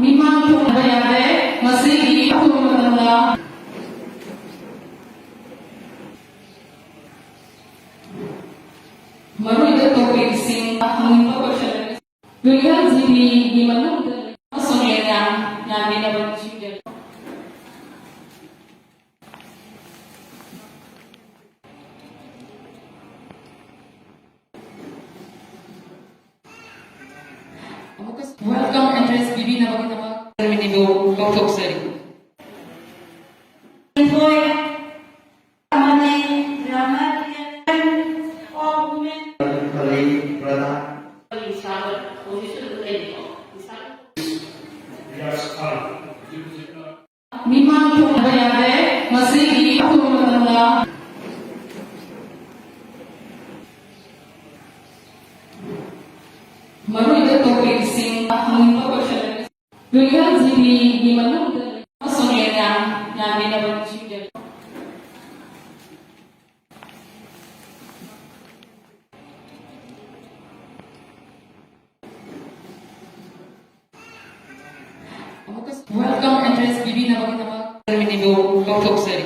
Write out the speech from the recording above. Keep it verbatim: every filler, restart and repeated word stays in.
ꯃꯤꯃꯥꯡ ꯊꯣꯛꯍꯟꯕ ꯌꯥꯗꯦ꯫ ꯃꯁꯤꯒꯤ ꯑꯊꯨꯕ ꯃꯇꯝꯗ ꯃꯔꯨꯑꯣꯏꯕ ꯇꯣꯄꯤꯛꯁꯤꯡ ꯍꯪꯅꯤꯡꯕ ꯀꯣꯏꯁꯟ ꯇ꯭ꯋꯤꯡꯀꯜ ꯖꯤꯕꯤꯒꯤ ꯃꯅꯨꯡꯗ ꯑꯃꯁꯨꯡ ꯂꯦꯡꯌꯥꯟ ꯌꯥꯟꯃꯤꯟꯅꯕ ꯅꯤꯡꯁꯤꯡꯖꯔꯤ꯫ ꯑꯃꯨꯛꯀ ꯋꯦꯜꯀꯝ ꯑꯦꯗ꯭ꯔꯦꯁ ꯄꯤꯕꯤꯅꯕꯒꯤꯗꯃꯛ ꯁꯦꯔꯦꯃꯣꯅꯤꯕꯨ ꯂꯧꯊꯣꯛꯆꯔꯤ꯫ ꯑꯃꯗꯤ ꯗ꯭ꯔꯃꯥ ꯑꯣꯐ ꯋꯨꯃꯦꯟ ꯈꯜꯂꯤ ꯄ꯭ꯔꯙꯥꯟ ꯄꯣꯖꯤꯁꯟꯗ ꯂꯩꯔꯤꯀꯣ꯫ ꯃꯤꯃꯥꯡ ꯊꯣꯛꯍꯟꯕ ꯌꯥꯗꯦ꯫ ꯃꯁꯤꯒꯤ ꯑꯊꯨꯕ ꯃꯇꯝꯗ ꯃꯔꯨꯑꯣꯏꯕ ꯇꯣꯄꯤꯛꯁꯤꯡ ꯍꯪꯅꯤꯡꯕ ꯀꯣꯏꯁꯟ ꯇ꯭ꯋꯤꯡꯀꯜ ꯖꯤꯕꯤꯒꯤ ꯃꯅꯨꯡꯗ ꯑꯃꯁꯨꯡ ꯂꯦꯡꯌꯥꯟ ꯌꯥꯟꯃꯤꯟꯅꯕ ꯅꯤꯡꯁꯤꯡꯖꯔꯤ꯫ ꯑꯃꯨꯛꯀ ꯋꯦꯜꯀꯝ ꯑꯦꯗ꯭ꯔꯦꯁ ꯄꯤꯕꯤꯅꯕꯒꯤꯗꯃꯛ ꯁꯦꯔꯦꯃꯣꯅꯤꯕꯨ ꯂꯧꯊꯣꯛꯆꯔꯤ꯫